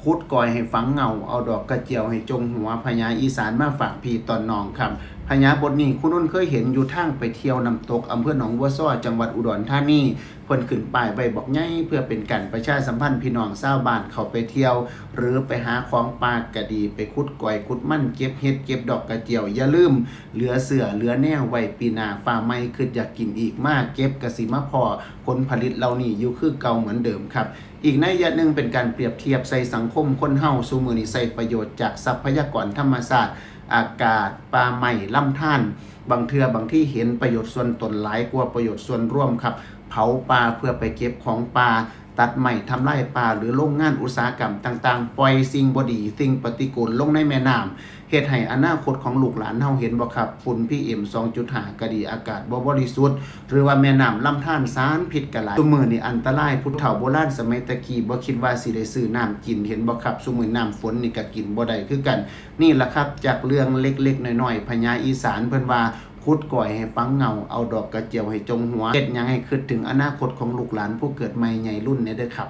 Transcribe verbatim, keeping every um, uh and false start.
ขุดก้อยให้ฝังเหง้า เอาดอกกระเจียวให้จงหัว พญาอีสานมาฝากพี่ตอนน้องครับ พญาบทนี้คุณนุ่นเคยเห็นอยู่ทางไปเที่ยวน้ำตกอำเภอหนองบัวซ้อ จังหวัดอุดรธานี เพิ่นขึ้นป้ายไว้บักใหญ่ เพื่อเป็นการประชาสัมพันธ์พี่น้องชาวบ้านเข้าไปเที่ยว หรือไปหาของป่าก็ดี ไปขุดก้อยขุดมัน เก็บเห็ดเก็บดอกกระเจียว อย่าลืม เหลือเสื้อเหลือแนวไว้ปีหน้า ฟ้าใหม่คิดอยากกินอีก มาเก็บกะสิมาพ้อผลผลิตเหล่านี้อยู่คือเก่าเหมือนเดิมครับ อีกนัยยะหนึ่งเป็นการเปรียบเทียบใส่สังคมคนเฮา ซุมื้อนี้ใช้ประโยชน์จากทรัพยากรธรรมชาติ อากาศ ป่าไม้ ลำธาร บางเทื่อบางทีเห็นประโยชน์ส่วนตนหลายกว่าประโยชน์ส่วนรวมครับ เผาป่าเพื่อไปเก็บของป่า ตัดไม้ทำลายป่า หรือโรงงานอุตสาหกรรมต่างๆ ปล่อยสิ่งบ่ดี สิ่งปฏิกูลลงในแม่น้ำ เฮ็ดให้อนาคตของลูกหลานเฮา เห็นบ่ครับ ฝุ่น PM สองจุดห้า ก็ดี อากาศบ่บริสุทธิ์ หรือว่าแม่น้ำลำธารสารพิษก็หลาย ซุมื้อนี้อันตราย ผู้เฒ่าโบราณสมัยตะกี้บ่คิดว่าสิได้ซื้อน้ำกิน เห็นบ่ครับ ซุมื้อน้ำฝนนี่ก็กินบ่ได้คือกัน นี่ล่ะครับ จากเรื่องเล็กๆน้อยๆ พญาอีสานเพิ่นว่า ขุดก้อยให้ฝังเหง้า เอาดอกกระเจียวให้จงหัว เฮ็ดหยังให้คิดถึงอนาคตของลูกหลานผู้เกิดใหม่ใหญ่รุ่นแหน่เด้อครับ